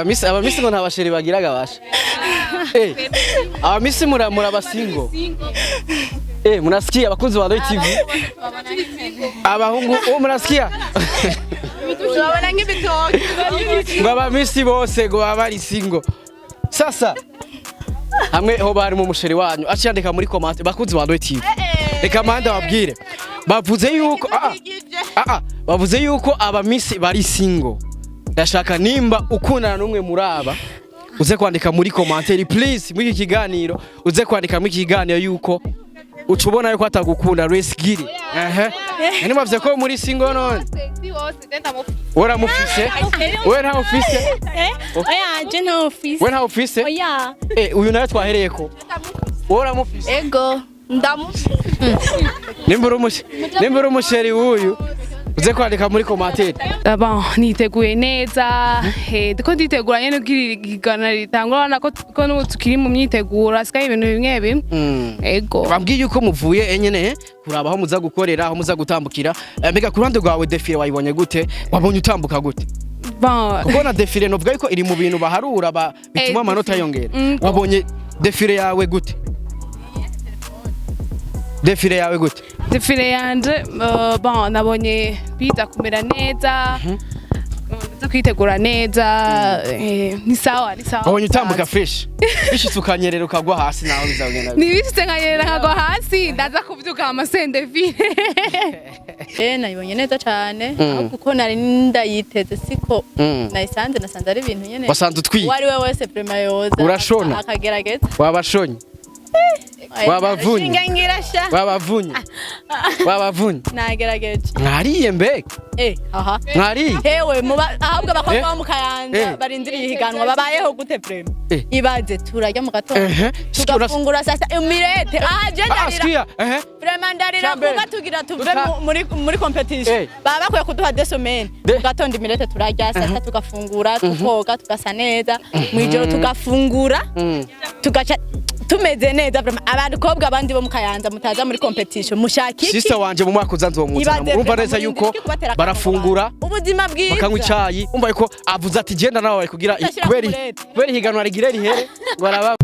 Miss, aba miss ngo nta ba chéri bagiraga basha. Aba miss muraba single. Mnasikia abakunzi ba Roy TV? Abahungu, oh, mnasikia? Turabona nk'ibitoki. Ngo aba miss bose ngo baba bari single. Sasa hamwe ho bari mu mu chéri wanyu aciyandika muri comment, bakunzi ba Roy TV. Reka manda babwire. Bavuze yuko bavuze yuko aba miss bari single. Ndashaka nimba ukundana n'umwe muri aba, uze kwandika muri commentaire please, muri iki kiganiro, uze kwandika muri iki kiganiro yuko uca ubona yuko atagukunda resgiri. Ehe, nani mwavuze ko muri single? None uramufise? We ntawe ufise? Oya, je ntawe ufise. We ntawe ufise? Oya. Uyu nawe twahereyeko, wowe uramufise? Ego, ndamufise. Nimba uri umu chéri w'uyu, uze kwandika muri commentaire. Bon, niteguye neza, ndiko nditegura nyene kugira ihiganwa ritangura. Urabona ko n'ubu tukiri mu myiteguro, hasigaye ibintu bimwe bimwe. Ego. Bambwiye yuko muvuye nyene kuraba aho muza gukorera, aho muza gutambukira. Mbega ku ruhande rwawe défilé wayibonye gute? Wabonye utambuka gute? Bon. Kuko na défilé novuga yuko iri mu bintu baharura bituma amanota yongera. Wabonye défilé yawe gute? Défilé yawe gute? Défilé yanje, bon, nabonye biza kumera neza, ndaza kwitegura neza, ni sawa, ni sawa. Wabonye utambuka fresh? Bishitse ukanyerera ukagwa hasi nawe bizagenda bite? Nibishitse nkanyerera nkagwa hasi, ndaza kuvyuka amasendefile. Nayibonye neza cane, ahubwo uko nari ndayiteze siko nayisanze. Nasanze ari ibintu nyene Wasanze utwika. uwo ari we wese vraiment yoza Urashona? akagerageza. Wabashonye? Wabavunye? Shinga ngira sha. Wabavunye, wabavunye. Nagerageje. Mwariye mbega? Aha. Mwariye? Hewe, muba ahubwo abakobwa bo mu Kayanza barindiriye ihiganwa babayeho gute vraiment? Ibaze turarya mu gatondo, tugafungura saa sita imirete. Aha je ndarira. Sikia, ehe. Vraiment ndarira. Cyambere. Kuba tugira tuve muri competition, baba bakwiye kuduha 2 semaines. Mu gatondo imirete turarya, saa sita tugafungura, tukoga, tugasa neza, mw'ijoro tugafungura, tugaca tumeze neza vraiment. Abakobwa abandi bo mu Kayanza mutaza muri competition mushaka iki? Sister wanje mu mwaka uza nzomuzana. Ibaze Urumva vraiment neza yuko murindira iki kubatera akamo barafungura, abantu? Ubuzima bwiza. bakanywa icayi. Umva yuko avuze ati genda nawe bari kugira Udashira kubera ku murete. kubera ihiganwa rigire rihere ngo araba.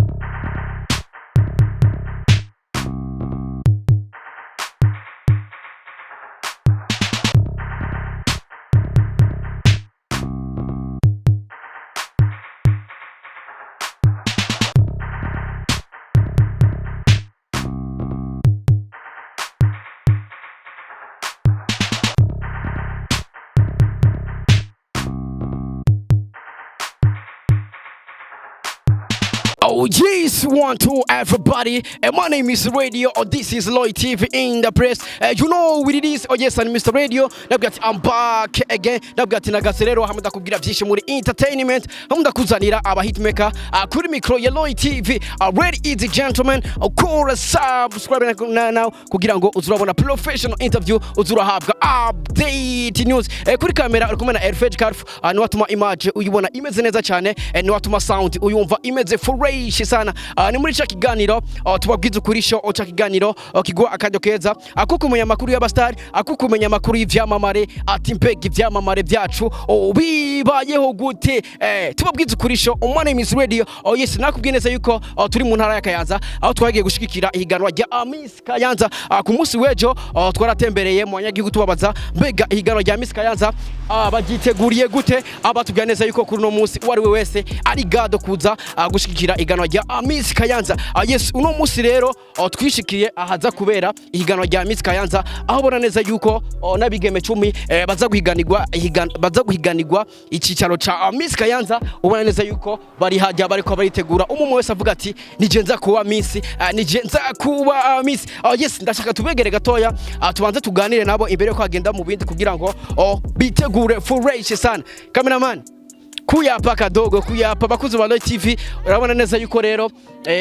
Oh yes, one, two, everybody. And my name is Radio. Oh, this is Lloyd TV in the press. You know what it is. Oh yes, I'm Mr. Radio. Nabwo ati I'm back again. Nabwo ati nagatse rero hamwe ndakubwira byinshi muri entertainment. Hamwe ndakuzanira aba hitmaker kuri micro ya Lloyd TV. Ready easy gentlemen. Kora subscribe now, now kugira ngo uzurabona professional interview, uzurahabwa update news. Kuri kamera uri kumwe na Elfred Karf. Ni watuma image uyibona imeze neza cyane. Ni watuma sound uyumva imeze fresh sana. Ni muri ca kiganiro tubabwiza ukuri show, ca kiganiro kiguha akaryo keza ako kumenya amakuru y'abastari, ako kumenya amakuru y'ivyamamare, ati mbega ivyamamare byacu, oh, bibayeho gute? Tubabwiza ukuri show. My name is Radio. Oh yes, nakubwiye neza yuko, oh, turi mu ntara ya Kayanza aho twagiye gushigikira ihiganwa rya Miss Kayanza. Ku munsi w'ejo, oh, twaratembereye mu banyagihugu tubabaza mbega ihiganwa rya Miss Kayanza bagyiteguriye gute. Abatubwira neza yuko kuri uno munsi uwo ari we wese ari gado kuza gushigikira ihiganwa rya Miss Kayanza. Yes, uno munsi rero, twishikiye ahaza kubera ihiganwa rya Miss Kayanza, aho ubona neza yuko, oh, n'abigeme 10 baza guhiganirwa icicaro ca Miss Kayanza. Ubona neza yuko bari hajya bariko baritegura, umwe wese avuga ati nije nza kuba Miss, nije nza kuba Miss. Yes, ndashaka tubegere gatoya, tubanze tuganire nabo imbere yo kwagenda mu bindi kugira ngo, oh, bitegure fresh sana. Cameraman kuyapa kadogo kuyapa, bakuzi ba Roy TV, urabona neza yuko rero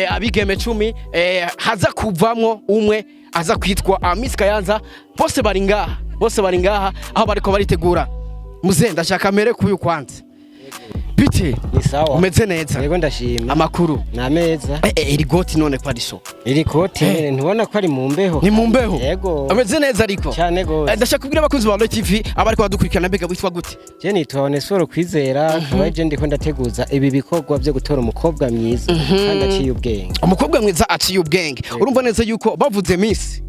abigeme 10 haza kuvamwo umwe aza kwitwa Miss Kayanza. Bose bari ngaha, bose bari ngaha aho bariko baritegura. Muze ndashaka mere kuyu kwanza. Bite? Ni sawa. Umeze neza? Yego, ndashima. Amakuru? Ni ameza. Iri goti none kwa riso? Iri koti nyene ntubona ko ari mu mbeho? Ni mu mbeho. Yego. Ameze neza ariko? Cyane gose. Ndashaka kubwira abakunzi ba Royal TV abariko badukurikirana, mbega witwa gute? Je nitwa Onesphore Kwizera, akaba je ndiko ndateguza ibi bikorwa byo gutora umukobwa mwiza kandi aciye ubwenge. Umukobwa mwiza aciye ubwenge. Urumva neza yuko bavuze Miss,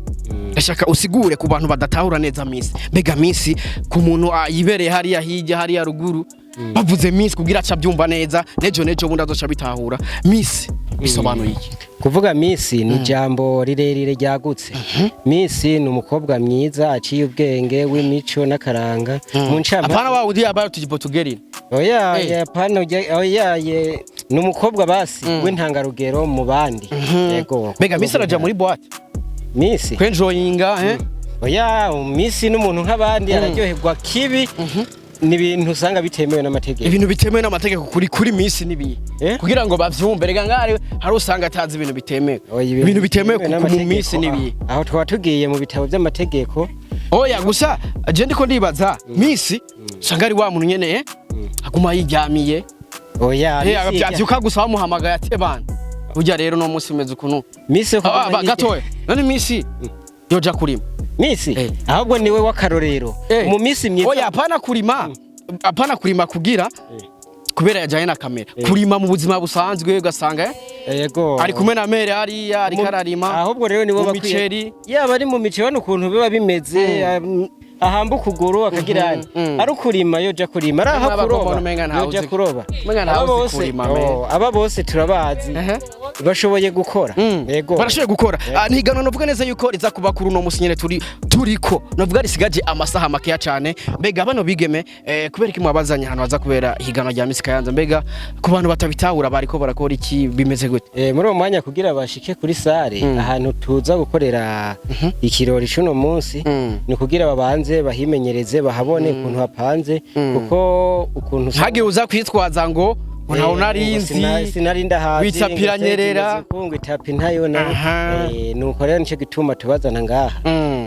ndashaka usigure ku bantu badatahura neza Miss. Mbega Miss, ku muntu yibereye hariya hirya, hariya ruguru, bavuze Miss, kugira aca abyumva neza, nejo nejo bundi azoca bitahura, Miss bisobanuye iki? Kuvuga Miss ni ijambo rirerire ryagutse. Miss ni umukobwa mwiza aciye ubwenge, w'imico n'akaranga. Mu ncamake Apana wa undi yabaye tujipo tugerine. Oya, ya pana oya ye, ni umukobwa basi w'intangarugero mu bandi. Yego. Mbega Miss araja muri boîte? Miss? Kwenjoyinga? Oya, Miss n'umuntu nk'abandi, araryoherwa kibi ni ibintu usanga bitemewe n'amategeko. Ibintu bitemewe n'amategeko kuri Miss nibi? Eh? Kugira ngo bavyumve, rega ngari hari usanga atazi ibintu bitemewe. Oya, Ibintu bitemewe ku mu n'amategeko, Miss nibi? Aho twaba tugiye mu bitabo by'amategeko. Oya, gusa je ndiko ndibaza, Miss usanga ari wa muntu nyene aguma yiryamiye. Oya, Miss Avyuka gusa bamuhamagaye ati: "Bana, burya rero no munsi umeze ukuntu." Miss yo kuguma Gatoya, none Miss yoja kurima? Miss ahubwo niwe w'akarorero mu Miss myiza. Oya, apana kurima, apana kurima kugira kubera yajanye na kamera, kurima mu buzima busanzwe ugasanga Yego. ari kumwe na mère hariya ariko ararima Ahubwo rero nibo mu bakwiye miceri. Yaba ari mu miceri, bano ukuntu biba bimeze, ahamba ukuguru akagira ari ukurima, yoja kurima, ari aho N'abagomba kuroba umenga ntawe yoja kuroba. Umenga ntawe Aba uzi bose kurima, me. Oh, aba bose turabazi bashoboye gukora. Yego. Barashoboye gukora. Ntiganwa novuga neza yuko riza kuba kuri uno musi nyene turi turiko, novuga risigaje amasaha makeya cane. Mbega bano bigeme, kubera iki mwabazanye ahantu haza kubera ihiganwa rya Miss Kayanza? Mbega ku bantu batabitahura, bariko barakora iki? Bimeze gute? Muri uwo mwanya kugira bashike kuri salle ahantu tuza gukorera ikirori c'uno munsi, ni kugira babanze bahimenyereze, bahabone ukuntu hapanze, kuko ukuntu Ntagire uza kwitwaza ngo ntawe narinzi. Sinari ndahazi. Witsapira nyerera. Ngo itapi ntayo na nuko rero nico gituma tubazana ngaha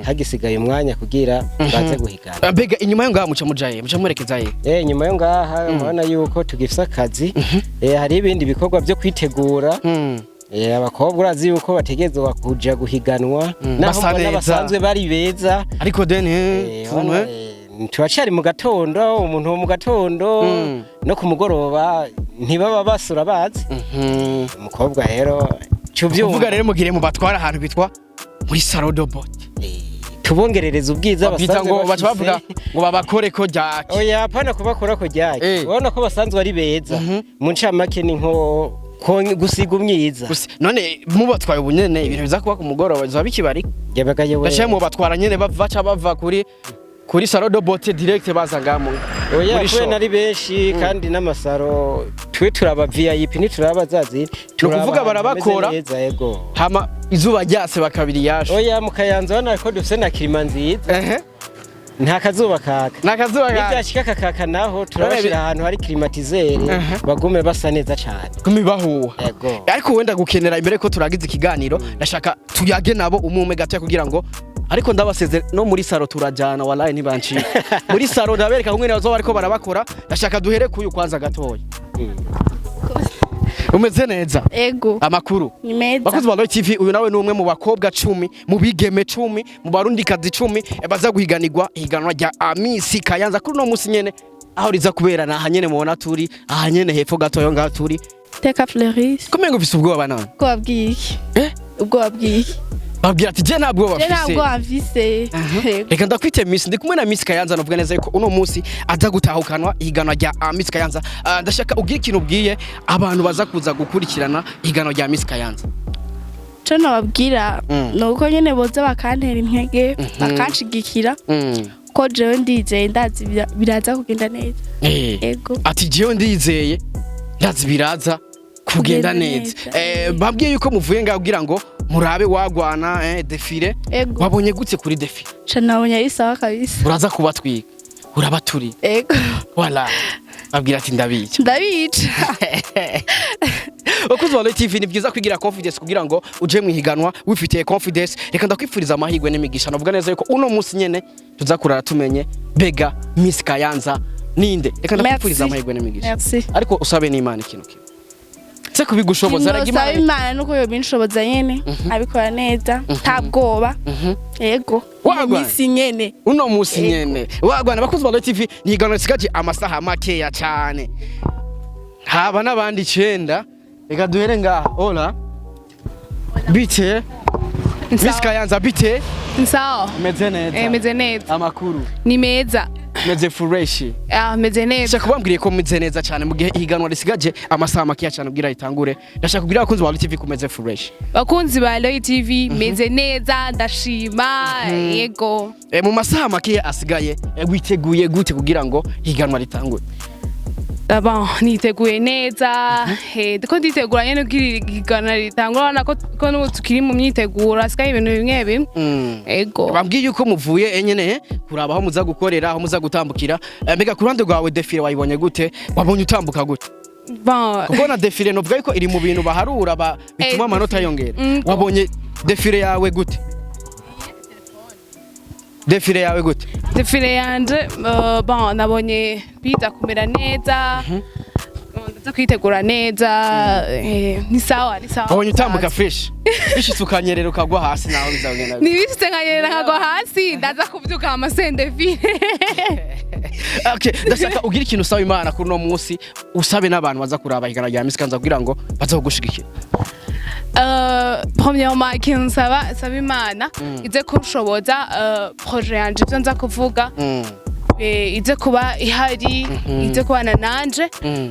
hagisigaye umwanya kugira baze guhigana. Mbega inyuma yo ngaha muca mujaye, muca mwerekeza he? Nyuma yo ngaha murabona yuko tugifise akazi, hari ibindi bikorwa byo kwitegura. Abakobwa urazi yuko bategerezwa kuja guhiganwa naho Basa mbona neza. basanzwe bari beza. Ariko then tuntu, urabona, turacari mu gatondo, umuntu wo mu gatondo no ku mugoroba ntibaba basura bazi. Umukobwa rero cuvyumva. Kuvuga rero mugire mu batwara ahantu bitwa muri salon de beauté. Tubongerereza ubwiza Babita basanzwe ngo baca bafise. bavuga ngo babakore ko ryaki. Oya, apana kubakora ko ryaki. Urabona ko basanzwe ari beza. Mu ncamake ni nko gusiga umwiza. Gusa none mubatwaye ubu nyene, ibintu biza kuba ku mugoroba bizoba bikibari? Yabagaye we. Ndashaka mubatwara nyene baca bava kuri salon de beauté direct baza ngaha Oya, muri kubera show. ari benshi kandi n'amasaro, twe turaba VIP, ntituraba zazi. Ukuvuga barabakora. Neza, yego. Hama izuba ryase bakabiri yashe. Oya, mu Kayanza urabona ko dufise na climat nziza. Nta kazuba kaka. Nakazuba ka Nibyashika kakaka naho turabashira ahantu hari climatiseur, bagume basa neza cane. Kumibahuha. Yego. Ariko wenda gukenera imbere ko turagize ikiganiro, ndashaka tuyage nabo umwe umwe gatoya kugira ngo, ariko ndabaseze no muri salon turajana, wallahi ntibancika. Muri salon ndabereka kumwe nazo bariko barabakora. Ndashaka duhere kuyu kwanza gatoya. Umeze neza? Ego. Amakuru? Ni meza. Bakozi ba Royal TV, uyu nawe ni umwe mu bakobwa 10, mu bigeme 10, mu barundikazi 10 baza guhiganirwa ihiganwa rya Miss Kayanza kuri uno musi nyene. Aho riza kubera ni aha nyene mubona turi, aha nyene hepfo gatoya ngaha turi. Teka Fleuris. Kumenga ufise ubwoba none. Ubwoba bw'iki? Eh? Ubwoba bw'iki? Babwira ati je nta bwoba Je nta mfise. bwoba mfise. Ego. Reka ndakwite Miss, ndi kumwe na Miss Kayanza, navuga neza yuko uno munsi aza gutahukanwa ihiganwa rya Miss Kayanza. Ndashaka ubwire ikintu ubwiye abantu baza kuza gukurikirana ihiganwa rya Miss Kayanza. Ico nobabwira ni uko nyene boza bakantera intege, bakanshigikira, ko jewe ndizeye, ndazi biraza kugenda neza. Ego. Ati jewe ndizeye, ndazi biraza kugenda Kugenda neza. neza. Babwiye yuko muvuye ngaho kugira ngo murabe wagwana défilé. Ego. Wabonye gute kuri défilé? Ca nabonye ari sawa kabisa. Uraza kubatwika, urabaturi. Ego. Wala babwira ati ndabica. Ndabica. Bakunzi ba Royal TV, ni byiza kwigira confidence kugira ngo uje mu ihiganwa wifitiye confidence. Reka ndakwifuriza amahirwe n'imigisha. Navuga neza yuko uno munsi nyene tuza kurara tumenye bega Miss Kayanza. Ninde? Reka ndakwifuriza Merci. amahirwe n'imigisha. Merci. Ariko usabe n'Imana ikintu kimwe, se kubigushoboza araga. Imana, Imana. Imana nuko yobinshoboza nyene abikora neza, nta bwoba. Yego. Wagwan. Imisi nyene. Uno musi nyene wagwana. Bakunzi ba Royal TV, nihiganwa risigaje amasaha makeya cyane, haba n'abandi 9. Reka duhere ngaha. Hola, bite Miss Kayanza? Bite? Sawa. Meze neza? Meze neza. Amakuru? Ni meza. Meze fresh? Ah, meze neza. Ndashaka kubambwiriye ko meze neza cyane mu gihe ihiganwa risigaje amasaha makeya cyane ubwira ritangure. Ndashaka kubwira abakunzi ba Royal TV kumeze fresh. Bakunzi ba Royal TV, meze neza, ndashima. Yego. Mu masaha makeya asigaye, witeguye gute kugira ngo ihiganwa ritangure? Ah, bon, niteguye neza. Ndiko nditegura nyene kugira ihiganwa ritangura. Urabona ko n'ubu tukiri mu myiteguro, hasigaye ibintu bimwe bimwe. Ego. Bambwiye yuko muvuye nyene kuraba aho muza gukorera, aho muza gutambukira. Mbega ku ruhande rwawe défilé wayibonye gute? Wabonye utambuka gute? Bon. Kuko na défilé novuga yuko iri mu bintu baharura bituma amanota yongera. Wabonye défilé yawe gute? Défilé yawe gute? Défilé yanje, bon, nabonye biza kumera neza. Ndaza kwitegura neza. Ni sawa, ni sawa. Wabonye utambuka fresh? Bishitse ukanyerera ukagwa hasi nawe bizagenda gute? Nibishitse nkanyerera nkagwa hasi, ndaza kuvyuka amasendefile. Okay, ndashaka ugira ikintu usaba Imana kuri uno munsi, usabe n'abantu baza kuraba ihiganwa rya Miss Kayanza kugira ngo baze kugushigikira. Premièrement, ikintu nsaba Imana ize kunshoboza, projet yanje, ivyo nza kuvuga, ize kuba ihari, ize kubana nanje.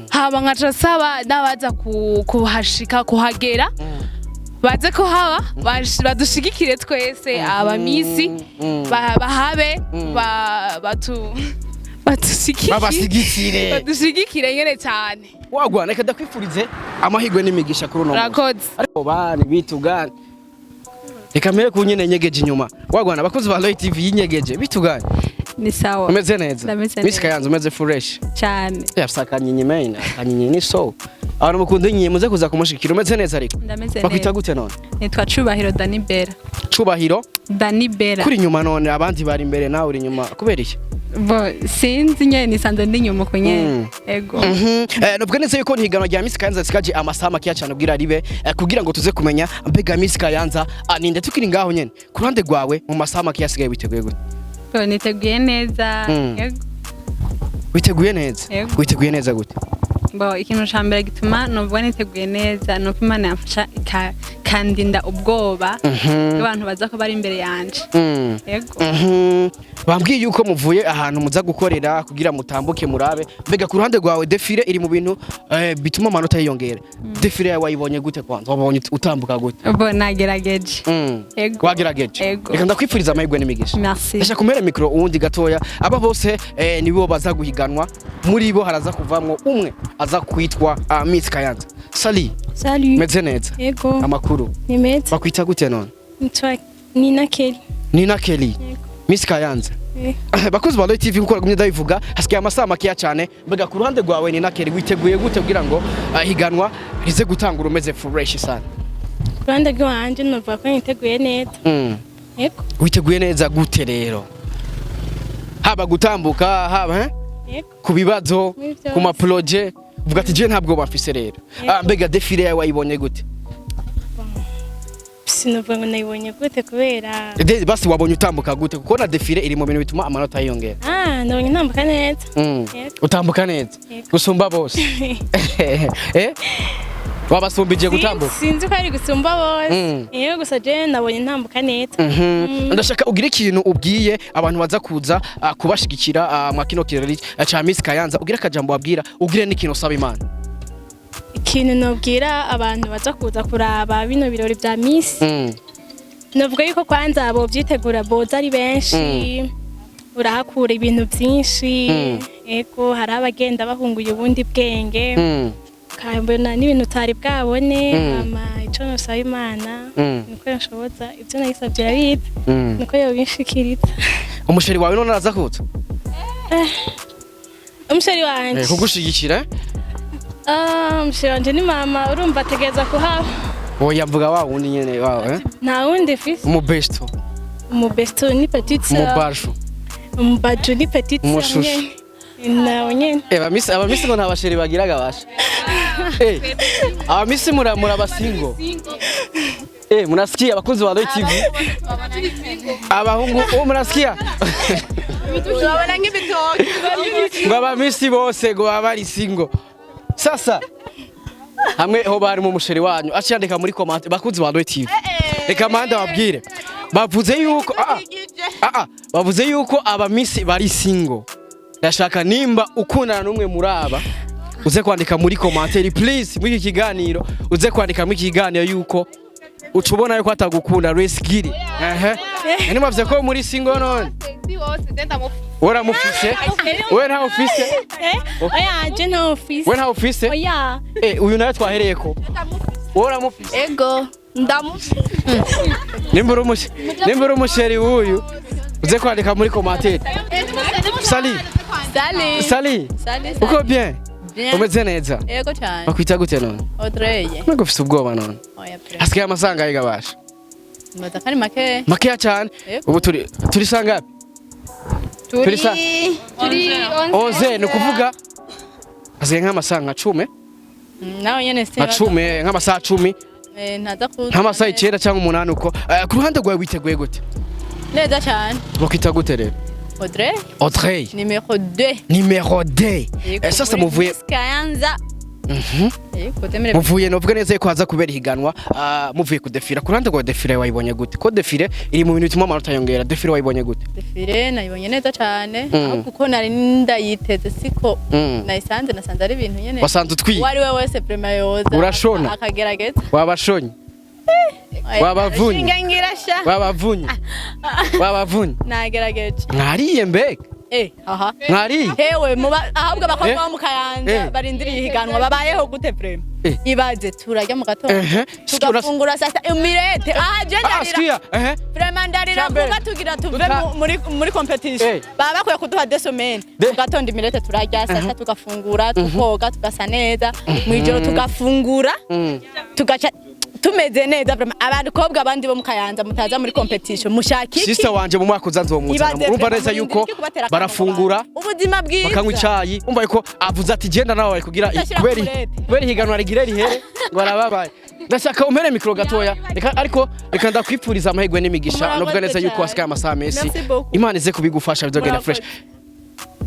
Hama nkaca nsaba n'abaza kuhashika, kuhagera, baze kuhaba, badushigikire twese abamisi, bahabe, badushigikire. Babasigikire. Badushigikire nyene cyane. Wagwana, reka ndakwifurize amahirwe n'imigisha kuri uno munsi. Urakoze. Ariko bani bitugane, reka mbere ku nyene nyegeje inyuma. Wagwana, abakozi ba Royal TV yinyegeje, bitugane. Ni sawa. Umeze neza? Ndameze Miss neza. Kayanza, umeze fresh? Cyane. Yafise akanyinyi mena, akanyinyi ni so abantu mukunda inyinya, muze kuza kumushikira. Umeze neza ariko? Ndameze Bakwita neza. gute none? Nitwa Cubahiro Dani Bera. Cubahiro? Dani Bera. Kuri inyuma none, abandi bari imbere, nawe uri inyuma kubera iki? Bo sinzi nyene, nisanze ndi inyuma ku nyene. Ego. Nubwo neza yuko ntihiganwa rya Miss Kayanza zikaje amasaha makeya cyane ubwira ribe, kugira ngo tuze kumenya mbega Miss Kayanza ninde. Tukiri ngaho nyene, ku ruhande rwawe, mu masaha makeya asigaye witeguye gute? Bo niteguye neza. Ego. Witeguye neza? Yego. Witeguye neza gute? Bo ikintu ca mbere gituma numva niteguye neza nuko Imana yamfasha ikandinda ubwoba bw'abantu baza ko bari imbere yanje. Ego. Bambwiye yuko muvuye ahantu muza gukorera kugira mutambuke murabe. Mbega ku ruhande rwawe défilé iri mu bintu bituma amanota yiyongera. Défilé yawe wayibonye gute kwanza? Wabonye utambuka gute? Bo nagerageje. Ego. Wagerageje? Ego. Reka ndakwifuriza amahirwe n'imigisha. Merci. Ndashaka kumera micro uwundi gatoya. Aba bose nibo baza guhiganwa, muri bo haraza kuvamwo umwe aza kwitwa Miss Kayanza. Sali. Salut. Meze neza? Ego. Amakuru? Ni meza. Bakwita gute none? Nitwa Nina Kelly. Nina Kelly? Yego. Miss Kayanza. Eh. Bakunzi ba Royal TV, nkuko nagumye ndabivuga, hasigaye amasaha makeya cyane. Mbega ku ruhande rwawe Nina Kelly, witeguye gute kugira ngo higanwa rize gutangura umeze fresh sana? Ku ruhande rw'iwanje novuga ko niteguye neza. Yego. Witeguye neza gute rero? Haba gutambuka, haba Yego. ku bibazo, Muri byose. ku ma projets, uvuga ati je ntabwo bafise rero. Yego. Mbega défilé yawe wayibonye gute? Sinovuga ngo nayibonye gute kubera Basi wabonye utambuka gute? Kuko na défilé iri mu bintu bituma amanota yiyongera. Ah, nabonye ntambuka neza. Yego. Utambuka neza? Yego. Gusumba bose? Wabasumbije gutambuka? Sinzi ko ari gusumba bose. Yego, gusa je nabonye ntambuka neza. Ndashaka ugire ikintu ubwiye abantu baza kuza kubashigikira mwa kino kirori ca Miss Kayanza. Ugire akajambo wabwira, ugire n'ikintu usaba Imana. Ikintu nobwira abantu baza kuza kuraba bino birori vya Miss, novuga yuko kwanza bovyitegura, boza ari benshi, urahakura ibintu byinshi. Ego, hari abagenda bahunguye ubundi bwenge, ukabona n'ibintu utari bwabone. Hama ico nosaba Imana niko yoshoboza ibyo nayisabye, irabizi, niko yobinshikiriza. Umu chéri wawe none araza kuza? Umu chéri wanje? Kugushigikira. Ah, umu chéri wanje ni mama, urumva ategereza kuhaba. Oya, mvuga wa wundi nyene wawe. Nta wundi fise. Umu besto. Umu besto ni petite sœur. Umubashu. Umubaju ni petite sœur Umushushu. nyene. Nawe nyene. Aba miss ngo nta ba chéri bagiraga basha. Aba miss mura single. Mnasikia abakunzi ba Roy TV? Abahungu, oh, mnasikia? Turabona nk'ibitoki. Ngo aba miss bose ngo baba bari single. Sasa hamwe ho bari mu mu chéri wanyu aciyandika muri comment, bakunzi ba Roy TV. Reka manda babwire. Bavuze yuko bavuze yuko aba miss bari single. Ndashaka nimba ukundana n'umwe muri aba uze kwandika muri commentaire, please, muri iki kiganiro, uze kwandika muri iki kiganiro yuko uca ubona yuko atagukunda resgiri. Ehe, ni mwavuze ko muri single none uramufise? We ntawe ufise? Oya, je ntawe ufise. We ntawe ufise? Oya. Uyu nawe twahereye ko wowe uramufise? Ego, ndamufise. Nimba uri umu chéri w'uyu uze kwandika muri commentaire. Sali. Sali. Sali. Sali. Uko bien? Bien. Umeze neza? Ego cyane. Bakwita gute none? Audrey. Nubwo ufise ubwoba none? Oya pre. Hasigaye amasaha angahe gabasha? Mbaza kari make. Makeya cyane. Yego. Ubu turi saa ngapi? Turi sa Turi 11, ni ukuvuga hasigaye nk'amasaha nka 10. Nawe nyene si. Nka 10, nk'amasaha 10. Ntaza kuza. Nk'amasaha 9 cyangwa 8 uko. Ku ruhande rwawe witeguye gute? Neza cyane. Bakwita gute rero? Audrey. Audrey. Numéro 2. Numéro 2. Sasa muvuye Kayanza. Yego, temere. Muvuye, novuga neza yuko haza kubera ihiganwa, muvuye kudefira. Ku ruhande rwa défilé wayibonye gute? Ko défilé iri mu bintu bituma amanota yongera, défilé wayibonye gute? Défilé nayibonye neza cyane. Ahubwo uko nari ndayiteze siko nayisanze, nasanze ari ibintu nyene. Wasanze utwiye? Uwo ari we wese vraiment yoza. Urashona? Akagerageza. Wabashonye? Wabavunye? Shinga ngira sha. Wabavunye, wabavunye. Nagerageje. Mwariye mbega? Aha. Mwariye? Hewe, muba ahubwo abakobwa bo mu Kayanza barindiriye ihiganwa babayeho gute vraiment? Ibaze turarya mu gatondo. Tugafungura saa sita imirete. Aha je ndarira. Sikia, ehe. Vraiment ndarira. Cyambere. Kuva tugira tuve muri competition. Baba bakwiye kuduha 2 semaines. Mu gatondo imirete turarya, saa sita tugafungura, tukoga, tugasa neza, mw'ijoro tugafungura, tugaca tumeze neza vraiment. Abakobwa abandi bo mu Kayanza mutaza muri competition mushaka iki? Sister wanje mu mwaka uza nzomuzana. Ibaze Urumva vraiment neza yuko murindira iki kubatera akamo barafungura, mu bantu? Ubuzima bwiza. bakanywa icayi. Umva yuko avuze ati genda nawe bari kugira Udashira kubera kumurete. kubera ihiganwa rigire rihere ngo arababaye. Ndashaka umpere micro gatoya, reka, ariko reka ndakwipfuriza amahirwe n'imigisha. Murakoze Novuga neza yuko cyane. hasigaye amasaha menshi. Merci beaucoup. Imana ize kubigufasha, bizogenda Murakoze. fresh.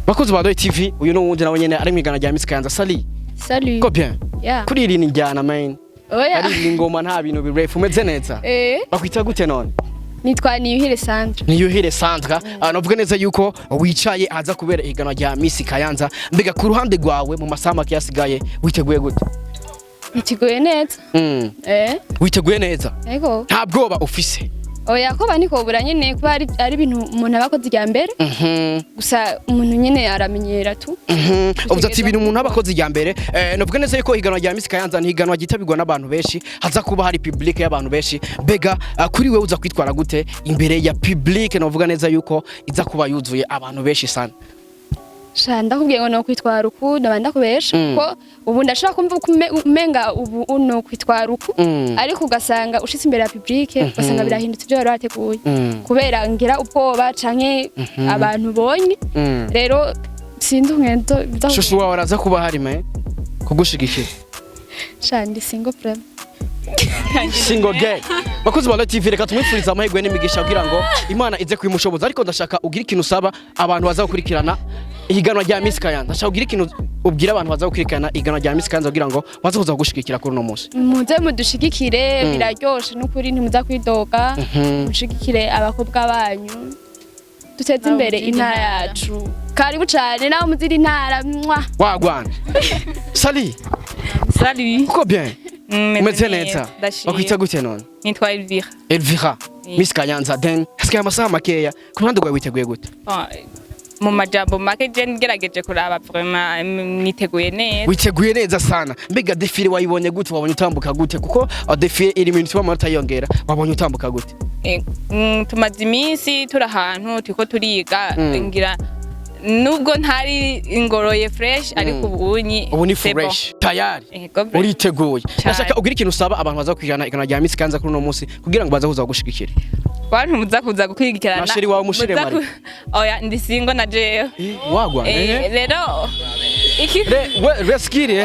Bakozi ba Roy TV, uyu n'uwundi nawe nyene ari mwigana rya Miss Kayanza. Sali. Salut. Ko bien? Yeah. Kuri iri ni njyana man. Oya. Ari ingoma, nta bintu birefu. Umeze neza? Eh, Bakwita gute none? Nitwa Niyuhire Sandra. Niyuhire Sandra. Novuga neza yuko wicaye aza kubera ihiganwa rya Miss Kayanza. Mbega ku ruhande rwawe mu masaha make yasigaye witeguye gute? Niteguye neza. Witeguye neza? Ego. Nta bwoba ufise? Oya, ko banikobura nyene kuba ari ibintu umuntu aba akoze irya mbere. Gusa umuntu nyene aramenyera tu. Uvuze ati ibintu umuntu aba akoze irya mbere. Novuga neza yuko ihiganwa rya Miss Kayanza ni ihiganwa ryitabirwa n'abantu benshi, haza kuba hari public y'abantu benshi. Mbega kuri wewe uza kwitwara gute imbere ya public? Novuga neza yuko iza kuba yuzuye abantu benshi sana. Sha, ndakubwiye ngo no kwitwara uku ndaba ndakubesha, ko ubu ndashobora kumva uko umenga ubu no kwitwara uku, ariko ugasanga ushitse imbere ya public ugasanga birahindutse ibyo wari wateguye, kubera ngira ubwoba canke abantu bonye. Rero sinzi umwendo Chouchou wawe araza kuba hari me kugushigikira? Sha, ndi single vraiment. Single girl. Bakozi ba TV, reka tumwifurize amahirwe n'imigisha kugira ngo Imana ize kubimushoboza. Ariko ndashaka ugire ikintu usaba abantu baza gukurikirana ihiganwa rya Miss Kayanza. Ndashaka ugire ikintu ubwira abantu baza gukurikirana ihiganwa rya Miss Kayanza kugira ngo baze kuza kugushigikira kuri uno munsi. Muze mudushigikire, biraryoshe n'ukuri, ntimuza kwidoga. Mushigikire abakobwa banyu, duteze imbere muzindi intara ntara. yacu. Karibu cane nawe muzindi ntara, mwa. Wagwan, sali. Salut. Uko bien? Umeze neza? Ndashima. Bakwita gute none? Nitwa Elvira. Elvira. Miss Kayanza, then hasigaye amasaha makeya. Ku ruhande rwawe witeguye gute? Bon, mu majambo make je ngerageje kuraba vraiment niteguye neza. Witeguye neza sana. Mbega défilé wayibonye gute? Wabonye utambuka gute? Kuko défilé iri mu bintu bituma amanota yiyongera. Wabonye utambuka gute? Tumaze iminsi turi ahantu turiko turiga, ngira nubwo ntari ingoroye fresh, ariko ubunyi Ubu ni c'est bon. fresh tayari? Ego, vraiment. Uriteguye? Cyane. Ndashaka ugira ikintu usaba abantu baza kwijana igana rya Miss Kayanza kuri uno munsi kugira ngo baze kuza kugushigikira. Bantu muza kuza gukwigikirana. Na chéri wawe mushire muza mari. Oya, ndi single na jewe. Wagwa. Rero iki Re we reskiri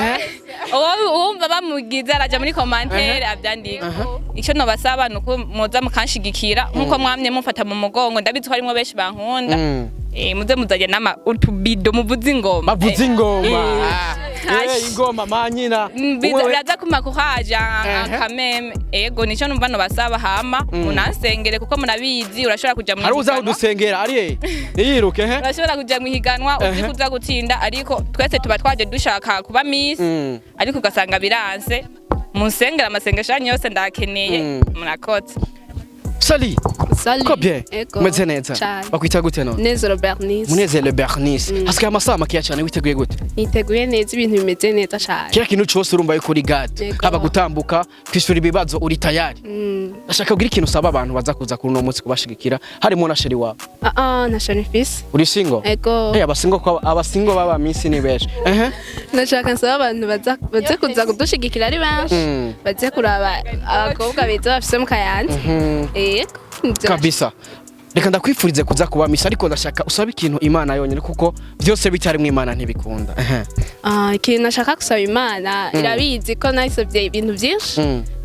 uwo wumva bamugize araja muri commentaire avyandika. Icyo nobasaba ni uko muza mukanshigikira nkuko mwamye mumfata mu mugongo. Ndabizi ko harimwo benshi bankunda. Muze muzajya nama utubido muvuze ingoma. Bavuze ingoma. Ash. Ingoma manyina. Wewe- Biraza kuma kuhaja kameme. Ego, nico numva nobasaba. Hama munansengere kuko munabizi urashobora kuja mu Hari uza higanwa. kudusengera ari niyiruke Urashobora kuja mu higanwa uzi kuza gutsinda, ariko twese tuba twaje dushaka kuba miss, ariko ugasanga biranse. Munsengere, amasengesho yanyu yose ndakeneye. Murakoze. Sali. Salut. Ko bien? Ego. Umeze neza? Cane. Bakwita gute none? Munezero Bernice. Munezero Bernice. Hasigaye amasaha makeya cyane, witeguye gute? Niteguye neza, ibintu bimeze neza cane. Kila kintu cyose urumva yuko uri gade? Yego. Haba gutambuka, kwishura ibibazo, uri tayari? Ndashaka kugira ikintu usaba abantu baza kuza kuri uno munsi kubashigikira, harimo na chéri wawe. Ah ah, nta chéri mfise. Uri single? Ego. Abasingle ko abasingle baba minsi ni benshi. Ndashaka nsaba abantu baza baze kuza kudushigikira ari benshi. Baze kuraba abakobwa beza bafise mu Kayanza. Ego. Nivyo. Kabisa. Reka ndakwifurize kuza kuba miss, ariko ndashaka usaba ikintu Imana yonyine, kuko byose bitarimwo Imana ntibikunda. Ah, ikintu nashaka gusaba Imana, irabizi ko nayisabye ibintu byinshi.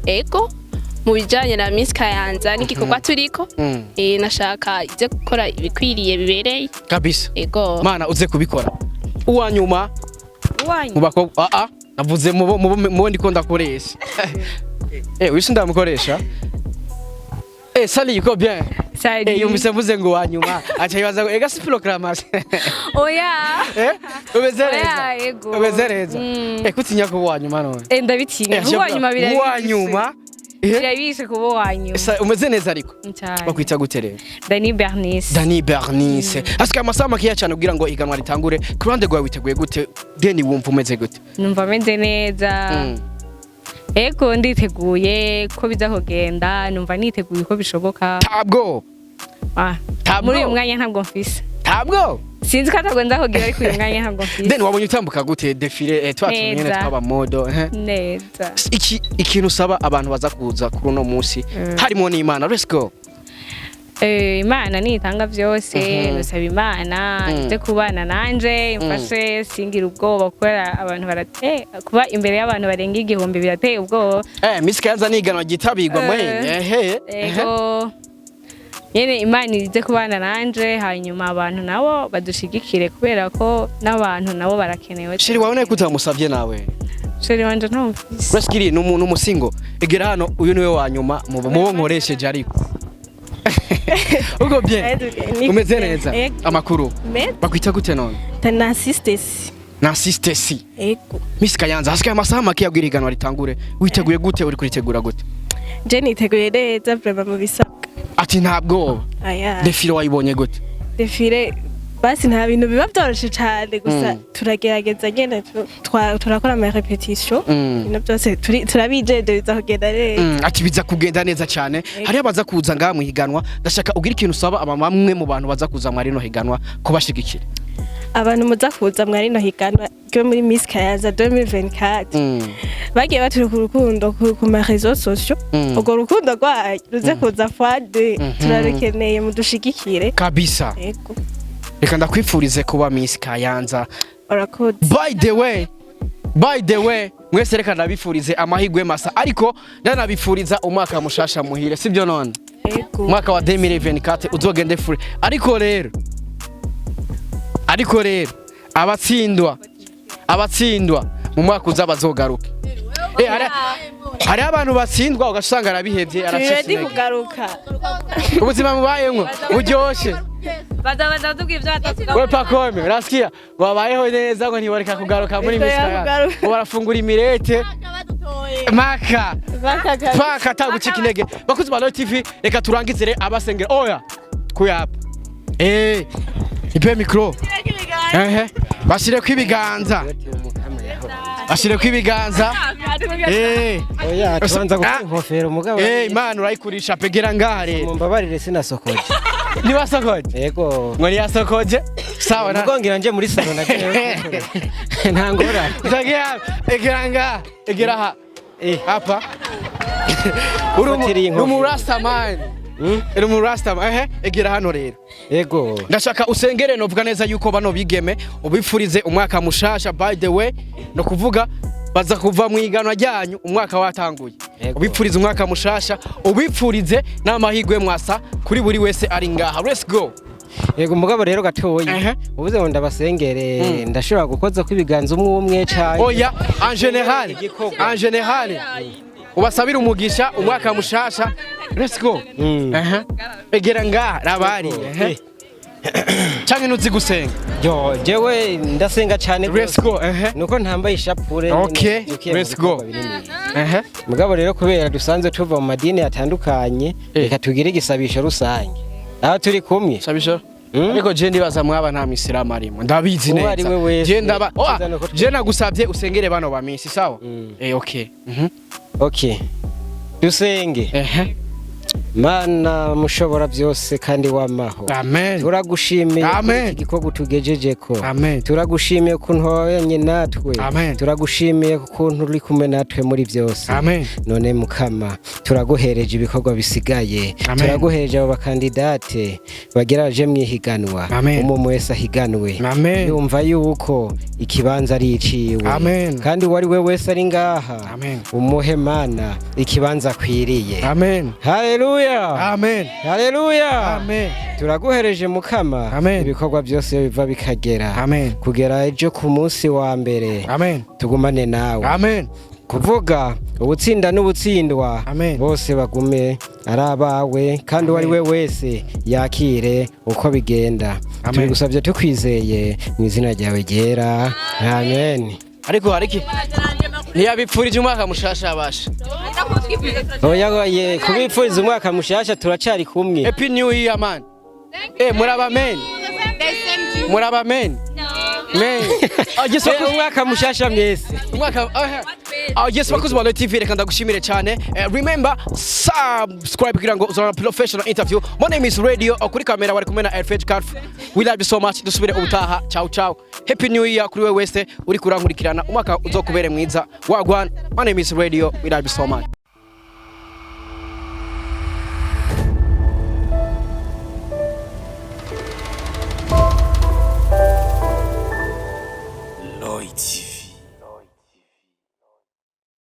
Ego. Mu bijanye na Miss Kayanza n'igikorwa turiko. Nashaka ize gukora ibikwiriye bibereye. Kabisa. Ego. Mana uze kubikora. Uwa nyuma mu bakobwa, ah ah, navuze mubo ndiko ndakoresha. Uyu sindamukoresha. Sali, uko bien? Salut. Yumvise mvuze ngo wa nyuma aca yibaza ngo ega si proclamation. Oya. Umeze Oya, neza? ego. Umeze neza? Kutinya kuba uwa nyuma none? Ndabitinya. Kuba uwa nyuma birabishe. Uwa nyuma. Birabishe kuba uwa nyuma. Umeze neza ariko? Cyane. Bakwita gute rero? Dani Bernice. Dani Bernice. Hasigaye amasaha makeya cyane kugira ngo iganwa ritangure. Ku ruhande rwawe witeguye gute? Deni, wumva umeze gute? Numva meze neza. Ego, nditeguye ko biza kugenda, numva niteguye uko bishoboka. Tabwo. Ah, Tabwo. muri uyu mwanya ntabwo mfise. Tabwo. Sinzi ko atabwo nza kugira, ariko uyu mwanya ntabwo mfise. Deni, wabonye utambuka gute défilé twa tuntu nyene Neza. twaba modo? Neza. Iki ikintu usaba abantu baza kuza kuri uno munsi, harimo n'Imana. Let's go. Imana nitanga byose. Nusaba Imana ize kubana nanje, imfashe singira ubwoba, kubera abantu barate kuba imbere y'abantu barenga 1000 birateye ubwoba. Miss Kayanza ni iganwa ryitabirwa mwe. Ego nyene, Imana ize kubana nanje, hanyuma abantu nabo badushigikire, kubera ko n'abantu nabo barakenewe. Chéri wawe nawe kutamusavye nawe? Chéri wanje ntamufise. Reskiri ni umuntu umusingo. Egera hano, uyu niwe wa nyuma mu bo nkoresheje, ariko. Uko bien? Umeze neza? Ego. Amakuru? Meza. Bakwita gute none? Nancy Stacy. Nancy Stacy. Ego. Miss Kayanza, hasigaye amasaha make yabwira iganwa ritangure. Witeguye gute? Uri kuritegura gute? Je niteguye neza vraiment mu bisabwa. Ati nta bwoba. Aya. Défilé wayibonye gute? Défilé basi nta bintu biba byoroshe cyane, gusa turagerageza nyene, turakora ama répétition. Ibintu byose turabijeje biza kugenda neza. Ati biza kugenda neza cyane. Hariyo abaza kuza ngaha mu higanwa. Ndashaka ugira ikintu usaba aba bamwe mu bantu baza kuza muri rino higanwa kubashigikira. Abantu muza kuza mwari no higanwa ryo muri Miss Kayanza 2024, bagiye baturuka urukundo ku ma réseaux sociaux, urwo rukundo rwayo ruze kuza fois deux, turarukeneye, mudushigikire. Kabisa. Ego. Reka ndakwifurize kuba Miss Kayanza. Urakoze. By the way, mwese reka ndabifurize amahigwe masa, ariko ndanabifuriza umwaka mushasha muhire, sibyo none? Ego. Umwaka wa 2024 uzogende free. Ariko rero abatsindwa mu mwaka uza bazogaruke. Hari abantu batsindwa ugasanga arabihevye, Turi aracitse ready intege. kugaruka. Ubuzima mubayemwo buryoshe. Baza batubwira ibyo batatugaruka. We Pakome, urasikia wabayeho neza ngo ntiboreka kugaruka muri Miss Ntiboreka Kayanza. kugaruka. Ngo barafungura imirete maka paka atagucika intege. Bakuzi ba Royal TV, reka turangize rero abasengera. Oya kuyapa, ipe micro, bashireko ibiganza, bashireko ibiganza. Oya, tubanza gukora inkofero mugabo. Imana urayikurisha pegera ngaha rero. Mumbabarire, sinasokoje. Ntiwasokoje? Yego. Ngo ntiyasokoje, sawa na Mugongera nje muri salon na nta ngorane. Zagia, egera ngaha, egera aha. Hapa. Uri Fatiriye inkofero. Umurasta man. Uri umu rasta. Ehe, egera hano rero. Yego. Ndashaka usengere, novuga neza yuko bano bigeme ubifurize umwaka mushasha. By the way, no kuvuga baza kuva mu iganwa ryanyu umwaka watanguye. Yego. Ubipfurize umwaka mushasha, ubipfurize n'amahirwe mwasa kuri buri wese ari ngaha. Let's go. Yego, mugabo rero gatoyi, Ehe. ubuze ngo ndabasengere, ndashobora gukoza ko ibiganza umwe umwe canke Oya, en général, en général ubasabira umugisha, umwaka mushasha. Let's go. Ehe, egera ngaha, rabari. Ehe, canke ntuzi gusenga? Yo, jewe ndasenga cyane. Let's go. Ehe. Nuko ntambaye ishapure. Okay, nyene, let's go. Ehe. Mugabo rero kubera dusanzwe tuva mu madini atandukanye, reka tugire igisabisho rusange aho turi kumwe. Sabisho. Ariko je ndibaza mwaba nta misilamu arimo, ndabizi Uwo ari neza. we wese, Je ndaba cyiza oh, nuko je nagusabye usengere bano ba misi, sawa? Eh, okay. Okay, dusenge. Ehe. Mana mushobora byose kandi wamaho, Amen. turagushimiye kuri Amen. iki gikorwa utugejejeko. Amen. Turagushimiye ukuntu wabanye natwe. Amen. Turagushimiye ukuntu uri kumwe natwe muri byose. Amen. None Mukama, turaguhereje ibikorwa bisigaye. Amen. Turaguhereje abo bakandidate bagira baje mu ihiganwa. Amen. Umwe wese ahiganwe Amen. yumva yuko ikibanza ari iciwe. Amen. Kandi uwo ari we wese ari ngaha, Amen. umuhe Mana ikibanza akwiriye. Amen. Haleluya. Amen. Haleluya. Amen. Turaguhereje Mukama Amen. ibikorwa byose iyo biva bikagera. Amen. Kugera ejo ku munsi wa mbere, Amen. tugumane nawe. Amen. Kuvuga ubutsinda n'ubutsindwa, Amen. bose bagume ari abawe, kandi uwo ari we wese yakire uko bigenda. Amen. Tubigusabye tukwizeye mu izina ryawe ryera, amen. Ariko hariki ntiyabipfurije umwaka mushasha abasha. Oya oye, kubipfuriza umwaka mushasha turacari kumwe. Happy New Year, man. Eh, muraba men, muraba men, men. Ah, yes. Eh, umwaka mushasha mwese. Umwaka. Ah, yes, bakozi ba Royal TV, reka ndagushimire cyane. Remember subscribe kugira ngo uzabona professional interview. My name is Radio, kuri kamera wari kumwe na Alfred Carf. We love you so much. Dusubire ubutaha. Ciao ciao. Happy New Year kuri wewe wese uri kurankurikirana, umwaka uzokubere mwiza. Wagwan. My name is Radio. We love you so much. Lloyd TV.